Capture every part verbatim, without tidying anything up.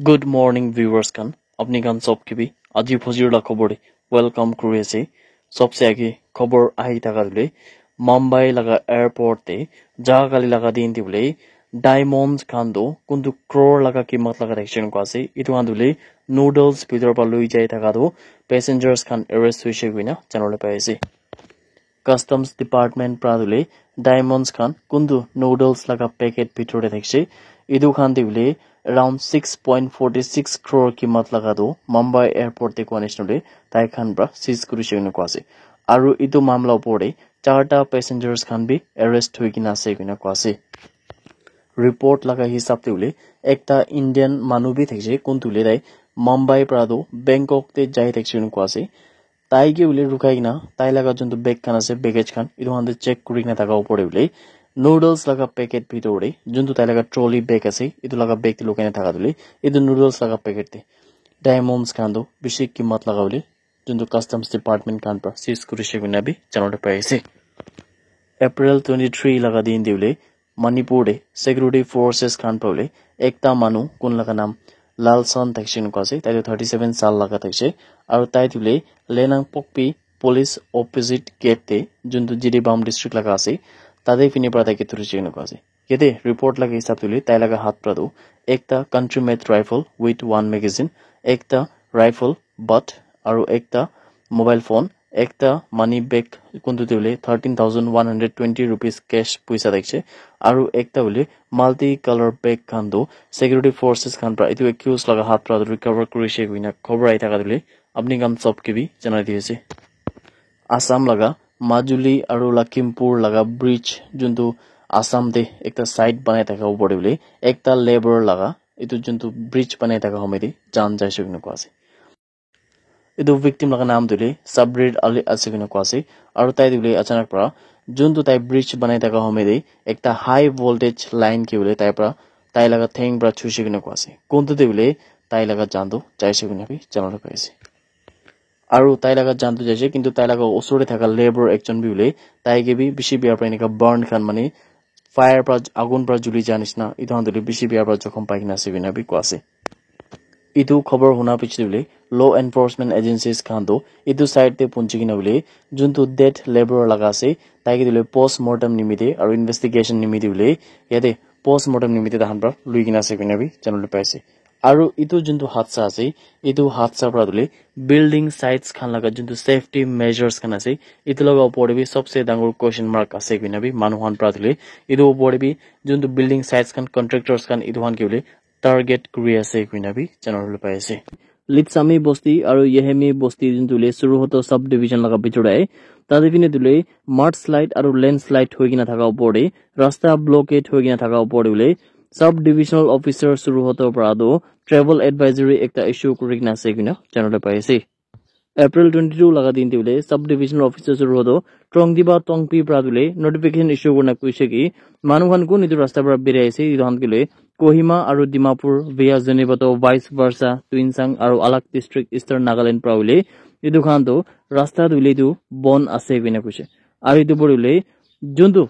Good morning, viewers khan. Apni khan sob ke bhi aji phojir la khobor te welcome kuri ase. Sobse age khobor ahi thaka tu le Mumbai laga airport te jaga kali laga din te bole diamonds khan tu kuntu crore laga kimat laga thakishe koina koa ase. Etu khan tu le noodles bhitor para loi jai thaka tu passengers khan arrest hoishe koina jana bole pai ase. Customs Department para tu le diamonds khan kuntu noodles laga packet bhitor te thakishe. Etu khan te bole around six point forty six crore kimat laga tu Mumbai airport te koa nishina le tai khan para seize kurishe koina koa ase. Aru etu mamla opor te charta passengers khan bi arrest hoi kena ase koina koa ase. Report laga hisab te bole ekta Indian manu bi thakishe kuntu le tai Mumbai para tu Bangkok te jai thakishe koina koa ase. Tai ke bole rukhai kena tai laga juntu bag khan ase, baggage khan, etu khan te check kuri kena thaka opor te bole noodles laga packet bhitor te juntu tai laga trolley bag ase, etu laga bag te lukai na thaka tu le etu noodles laga packet te diamonds khan tu bishi kimat laga bole juntu customs department khan para seize kurishe koina bi jana bole pai ase. April twenty three laga din te bole Manipur te security forces khan para bole ekta manu kun laga naam Lalsan thakishe koina koa ase. Tai tu thirty seven saal laga thakishe. Aru tai tu bole Lenang Pokpi police opposite gate te juntu Jiribam district laga ase. Tate phine para tai ke thurishe koina koa ase. Yate report laga hisab tu le tai laga hath para tu ekta country made rifle with one magazine, ekta rifle butt aru ekta mobile phone, ekta money bag kuntu te bole thirteen thousand one hundred twenty rupees cash poisa thakishe aru ekta bole multi color bag khan tu security forces khan para etu accused laga hath para tu recover kurishe koina khobor ahi thaka tu le apni khan sob ke bhi janai di ase. Assam laga Majuli aru Lakhimpur laga bridge juntu Assam te ekta side banai thaka opor te bole ekta labour laga etu juntu bridge banai thaka home te jan jaise koina koa ase. Etu victim laga naam tu le Sabrir Ali ase koina koa ase. Aru tai tu le achanak para juntu tai bridge banai thaka home te ekta high voltage line ke bole tai para tai laga theng para chuishe koina koa ase. Kuntu te bole tai laga jan tu jaise koina bi jana bole pai ase. Aru tai laga jan tu jaise, kintu tai laga usor te thaka labour ekjon bi bole tai ke bi bishi bia para enika burn khan mane fire para agun para juli ja nishina etu khan tu le bishi bia para jokhom pai kena ase koina bi koa ase. Etu khobor huna piche te bole law enforcement agencies khan tu etu side te punchi kena bole juntu dead labour laga ase tai ke tu le post mortem nimite aru investigation nimite bole yate post mortem nimite tai khan para lui kena ase koina bi jana bole pai ase. Aru etu juntu hadsa ase, etu hadsa para tu le building sites khan laga juntu safety measures khan ase, etu laga opor te bi sobse dangor question mark ase koina bi manu khan para tu le etu opor te bi juntu building sites khan contractors khan etu khan ke bole target kuri ase koina bi jana bole pai ase. Litsami bosti aru Yehemi bosti juntu le Suruhoto sub division laga bitor te tate phine tu le mudslide aru landslide hoi kena thaka opor te rasta blockade hoi kena thaka opor te bole sub divisional officer Suruhoto para tu travel advisory ekta issue kuri kena ase koina jana bole pai ase. April twenty two laga din te bole sub divisional officer Suruhoto Trongdiba Tongpi para tu le notification issue kurina koise ki manu khan kun etu rasta para birai ase etu khan ke le Kohima aru Dimapur via Zunheboto vice versa Tuensang aru alag district Eastern Nagaland para hoile etu khan tu rasta tu hoile tu bon ase koina koise. Aru etu pore hoile juntu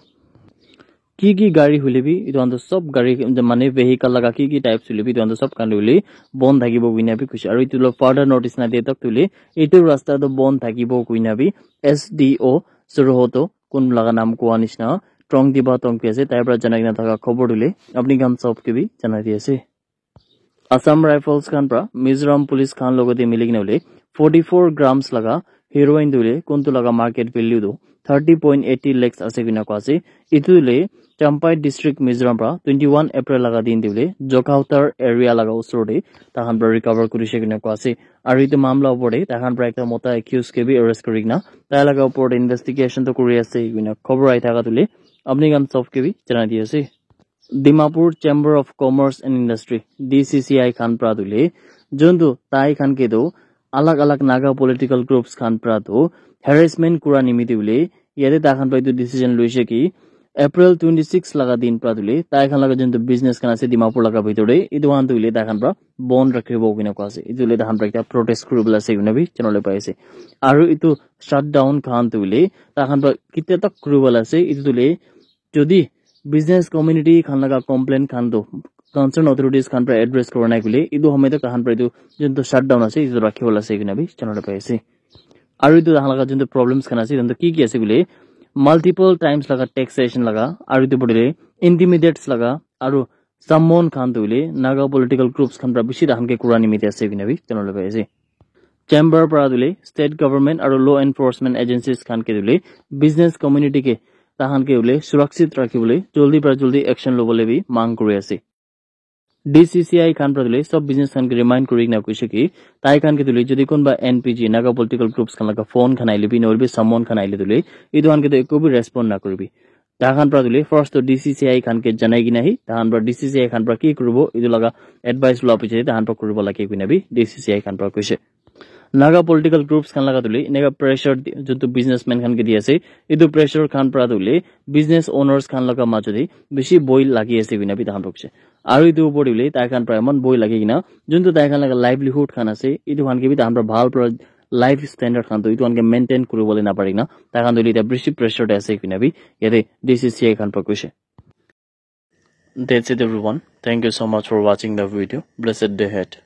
ki ki gari hoile bi etu khan tu sob gari mane vehicle laga ki ki types hoile bi etu khan tu sob khan tu hoile bon thakibo koina bi koise. Aru etu la further notice na dia tak tu hoile etu rasta tu bon thakibo koina bi S D O Suruhoto kun laga naam koa nishina Trongdiba Tongpi ase tai para janai kena thaka khobor tu hoile apni khan sob ke bi janai di ase. Assam Rifles khan para Mizoram Police khan logote mili kena hoile forty four grams laga heroin tu hoile kuntu laga market value tu thirty point eighty lakhs ase koina koa ase. Etu hoile Champhai District Mizoram para twenty one April laga din te hoile Jokautar area laga usor te tai khan para recover kurise koina koa ase. Aru etu mamla opor te tai khan para ekta mota accused ke bi arrest kuri kena tai laga opor te investigation tu kuri ase koina khobor ahi thaka tu hoile apni khan sob ke bi janai di ase. Dimapur Chamber of Commerce and Industry, D C C I khan para tu hoile juntu tai khan ke tu alag alag Naga political groups khan para tu harassment kura nimite hoile yate tai khan para etu decision loise ki April twenty six laga din para tu hoile tai khan laga juntu business khan ase Dimapur laga bitor te etu khan tu hoile tai khan para bon rakhibo koina koa ase. Etu hoile tai khan para ekta protest kuribole ase koina bi janabole pai ase. Aru etu shutdown khan tu hoile tai khan para ketia tak kuribole ase etu tu hoile jodi business community khan laga complaint khan tu concern authorities khan pra address kura nai koile, etu homoy tak tahan pra etu juntu shutdown ase, etu rakhi bola ase koina bi janabole pai ase. Aru etu tahan laga juntu problems khan ase, etu ki ki ase koile, multiple times laga taxation laga, aru etu body le intimidates laga, aru summon khan tu hoile Naga political groups khan pra bishi tahan ke kura nimite ase koina bi janabole pai ase. Chamber pra tu hoile state government aru law enforcement agencies khan ke tu hoile business community ke tahan ke hoile surakshit rakhi bole joldi pra joldi action lobole bi mang kuri ase. D C C I khan pra tu hoile sob business khan ke remind kuri kena koise ki tai khan ke tu hoile jodi kunba N P G, Naga political groups khan laga phone khan ahile bi, nohoile bi summon khan ahile tu hoile etu khan ke tu ekko bi respond na kuribi. Tai khan pra tu hoile first to D C C I khan ke janai kena hi, tai khan pra D C C I khan pra ki kuribo, etu laga advice lua piche tai khan pra kuribo lage koina bi D C C I khan pra koise. Naga political groups khan laga tu hoile eneka pressure di- juntu businessman khan ke di ase, etu pressure khan pra tu hoile business owners khan laga majo te bishi boi lagi ase koina bi tai khan pra koise. Aru etu upor te hoile tai khan pra eman boi lagi kena juntu tai khan laga livelihood khan ase, etu khan ke bi tai khan pra bhal pra life standard khan tu etu khan ke maintain kuri bole na pari kena tai khan tu hoile eta bishi pressure te ase koina bi yate D C C I khan pra koise. That's it, everyone. Thank you so much for watching the video. Blessed day ahead.